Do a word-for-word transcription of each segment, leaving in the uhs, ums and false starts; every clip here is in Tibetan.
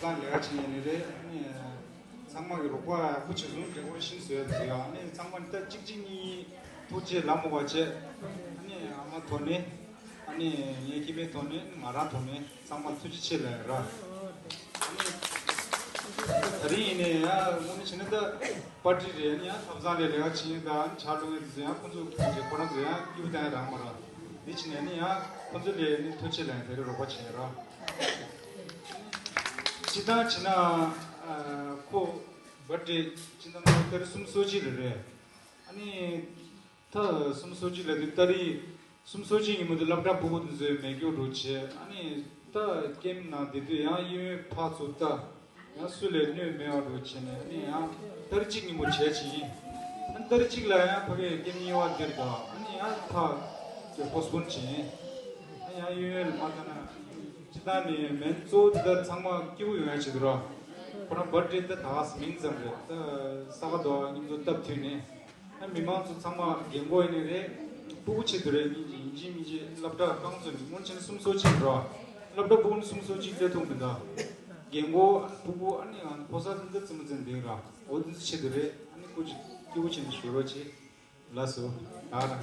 ལས་ཀ་བྱེད་ཡས་ནི་རེད། ཨ་ནི་ཚང་མ་གི་རོགས་པ་ཡག་པོ་བྱས་སོང་། རྒྱལ་སྒོར་ཤིན་ཟོས་ཡ་དེ་ཟོས་ཡ། ཨ་ནི་ཚང་མ་ནི་ད་གཅིག་གཅིག་གཉིས་གཉིས་ཐུགས་རྗེ་ལ་མོ་བ་བྱས། ཨ་ནི་ཨ་མ་ཐོག་ནས། ཨ་ནི་ངའི་སྐྱེ་དམན་ཐོག་ནས། ང་རང་ཐོག་ནས་ཚང་མ་ཐུགས་རྗེ་ཆེ་ལབ་ཡ་ར། ཨ་ནི་ད་རིང་ཡིན་ནའི་ཡ་དངོས་གནས་བྱས་ན་ད་པར་ཊི་རེད། ཨ་ནི་ཡ་ཐབ་ཚང་ལ་ལས་ཀ་བྱེད་མཁན་དང་ཇ་བླུག་མཁན་དེ་ཚོ་ཡང་ཁོང་ཚོ་ཁོང་ཚོ་ཁོ་རང་ཚོ་ཡང་སྐྱིད་པོ་བཏང་ཡ་རག་མ་རག། འདི་བྱས་ནས་ཨ་ནི་ཡ་ཁོང་ཚོ་ལ་ཨ་ནི་ཐུགས་རྗེ་ཆེ་ལབ་ཡ་དེ་རིང་རོགས་པ་བྱས་ཡ་ར། སྤྱིར་བཏང་བྱས་ན་ཨ་ཁོ་བར་ཐི་ཌེ་སྤྱིར་བཏང་ད་རེས་གསུམ་སོ་གཅིག་རེད་རེད། ཨ་ནི་ད་གསུམ་སོ་གཅིག་ལབ་དུས་ད་རེས་གསུམ་སོ་གཅིག་ཉིན་མོ་དེ་སློབ་གྲྭ་ཕྲུ་གུ་དེ་ཚོའི་མེད་སྐྱོ་འདྲ་བྱས། ཨ་ནི་ད་ཀེམ་ནང་བསྡད་དུས་ཡང་གཡས་གཡོན་ཕར་ཚུར་ལྟ། ཡང་སུ་ལ་གནོད་མེད་པ་འདྲ་བྱས་ནས། ཨ་ནི་ཡང་ཏ་རིག་གཅིག་ཉིན་མོ་བྱས་ཅིང་། ཨ་ནི་ཏ་རིག་གཅིག་ལ་ཡང་ཕ་གིའི་ཀེམ་གཉིས་པ་འདིར་དང་། ཨ་ནི་ཡང་ཕར་ཏེ་པོ་སི་པོན་བྱས། ཨ་ནི་ཡང་གཡས་གཡོན་ལ་མ་ལྟ་ན། སྤྱིར་བཏང་ནས་མེན་གཙོ་བོ་འདི་ལྟར་ཚང་མ་སྐྱིད་པོ་ཡོང་ཡ་ཆེད་དུ་ར། ཁོ་རང་བར་ཐི་ཌེ་ད་ད་ག་སེ་མིང་ཙམ་རེད། ད་ས་ག་ཟླ་བ་མཉམ་དུ་སྟབས་མཐུན་ནས། ཨ་མི་མང་ཚོ་ཚང་མ་རྒན་གོག་ཡིན་ནའི་རེད། སྤུ་གུ་ཆེད་དུ་རེད། སྙིང་རྗེ་ཡིན་གཅིག་མིན་གཅིག་སློབ་གྲྭ་རྐང་ཚོད་ནི་སྔོན་ཆད་གསུམ་སོ་གཅིག་ར། སློབ་གྲྭ་ཕྲུ་གུ་ནི་གསུམ་སོ་གཅིག་སླེབས་ཐུབ་མི་འདུག་རྒན་གོག་སྤུ་གུ། ཨ་ནི་ཨ་ཕོ་གསར་འདི་འདྲ་རྩེད་མོ་རྩེ་འདི་ར། འོ་འདི་ཚོ་ཆེད་དུ་རེད། ཨ་ནི་སྐུ་མཁྱེན་སྐུ་མཁྱེན་ཞུ་རོགས་བྱེད། ལགས་སོ། ད་རང་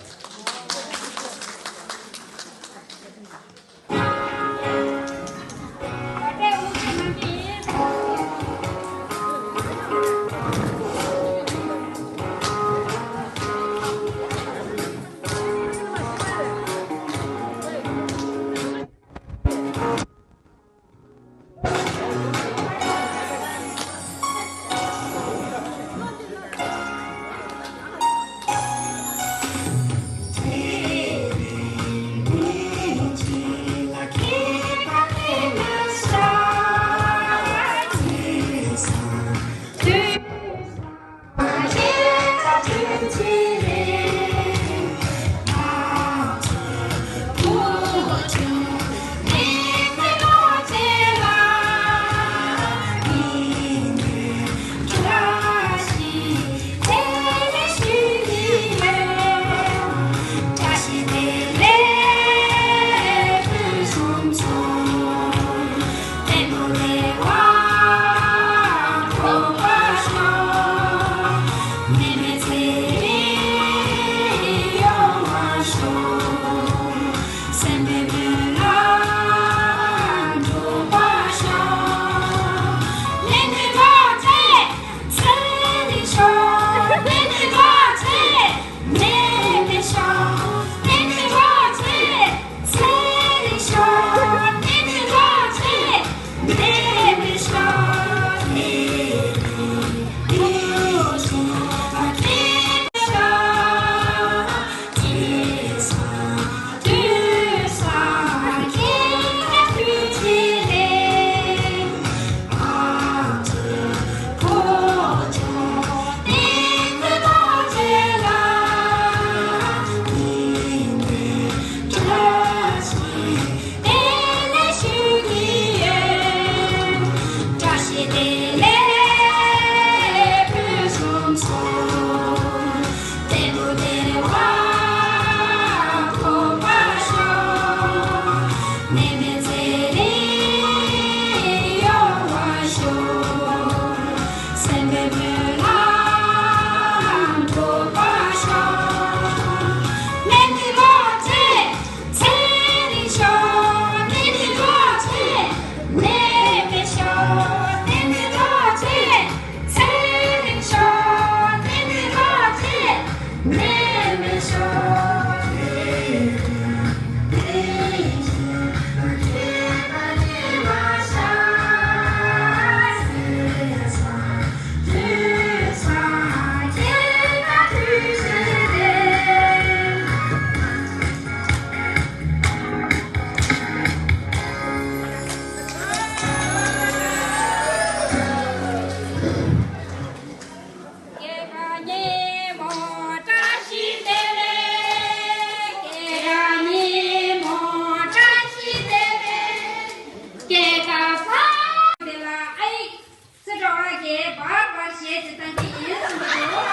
སེ་འགྲོ་བ་གི་བར་བར་ཞེས་ཀྱི་སྟངས་ཀྱི་ཡིན་གསུངས་འདུག་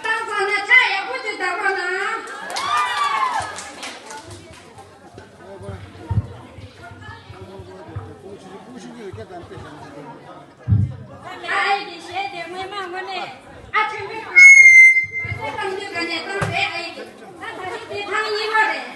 བཏང་ཚར་ན་ཕྱག་ཡག་པོ་ཅིག་བརྡབ་རོགས་གནང་། ཨ་ཨེ་གི་གཞས་དེ་སྔོན་མ་དངོས་གནས་ཨ་ཆེན་པོའི་གང་ཟག་གང་འདོད་ག་ནས་བཏང་ཟེར། ཨ་ཨེ་གི་ད་ད་རེས་དེ་ཐང་ཡིན་པ་རེད།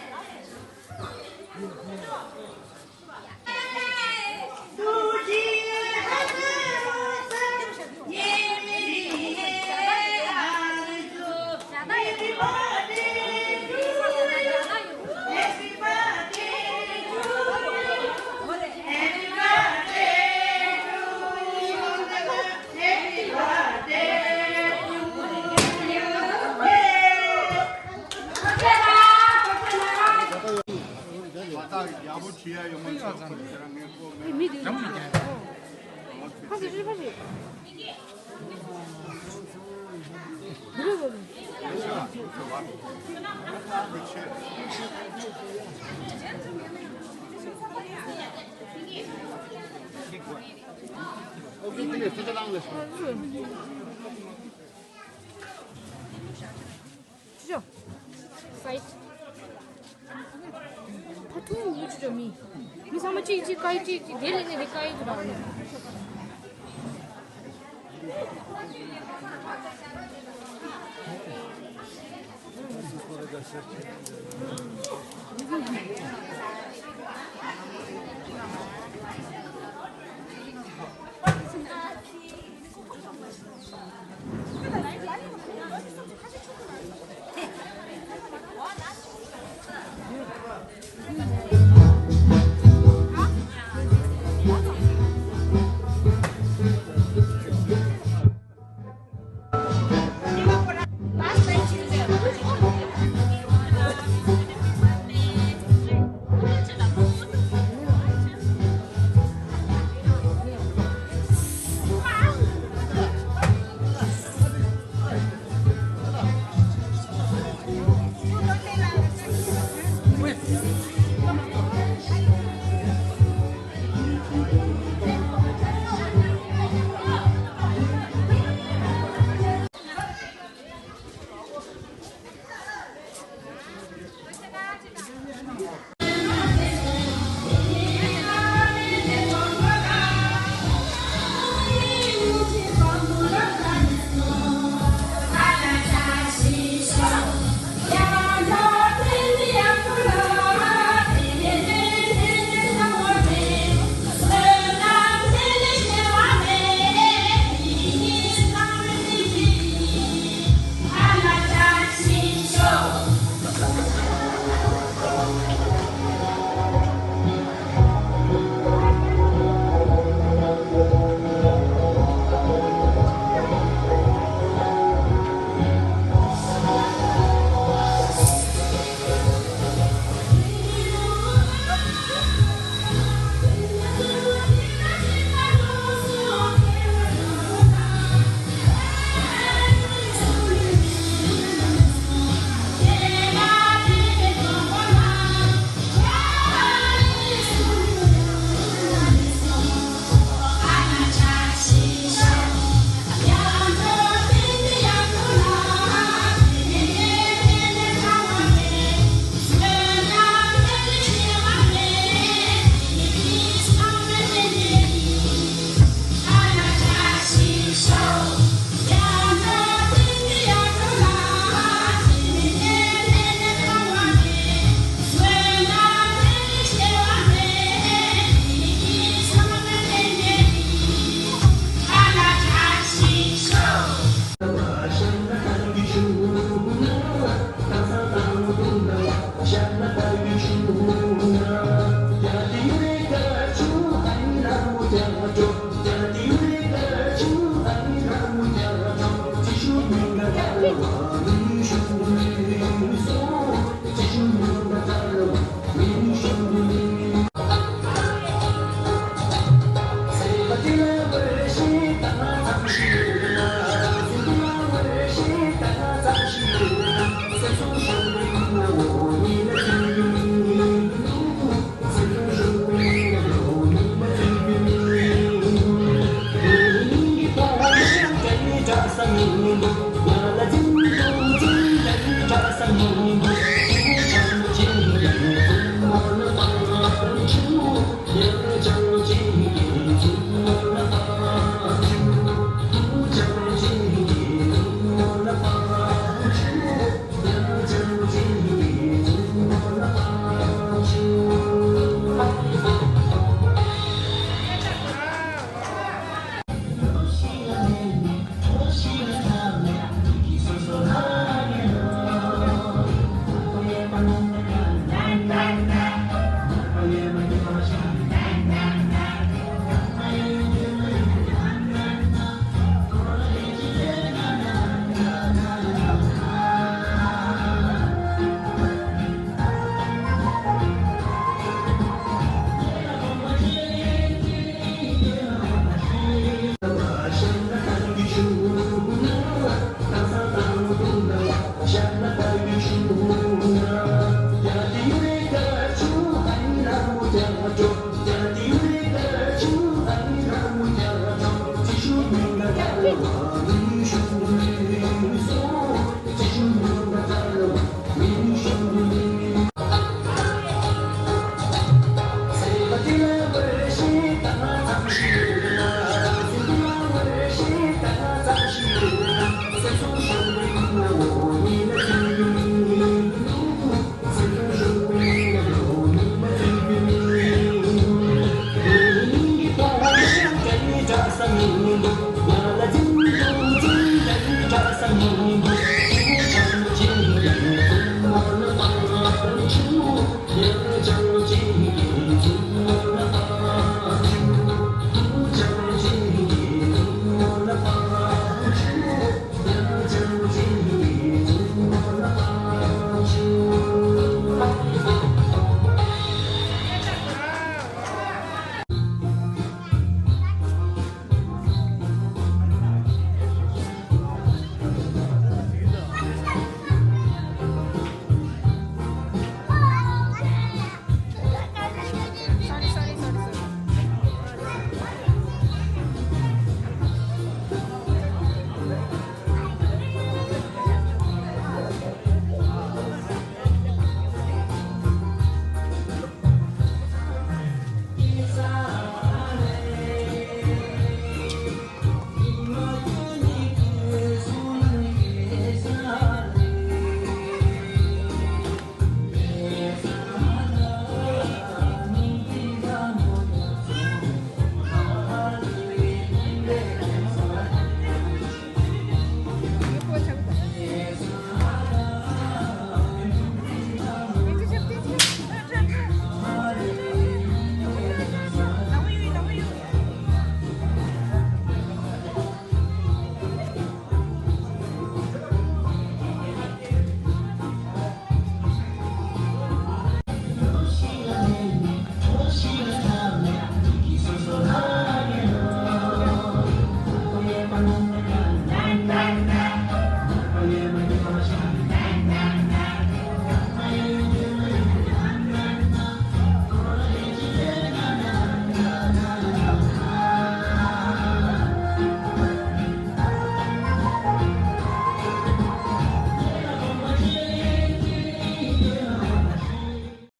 ཅི་ཆོ། སའིཌ། ཕ་ཐུང་ཡོད་ཅི་ཆོ་མི། མི་ཚང་མ་གཅིག་གཅིག་བཀའ་ཡིག་གཅིག་གཅིག་དེ་ལས་ནས་དེ་བཀའ་ཡིག་ཏུ་རག་ནས།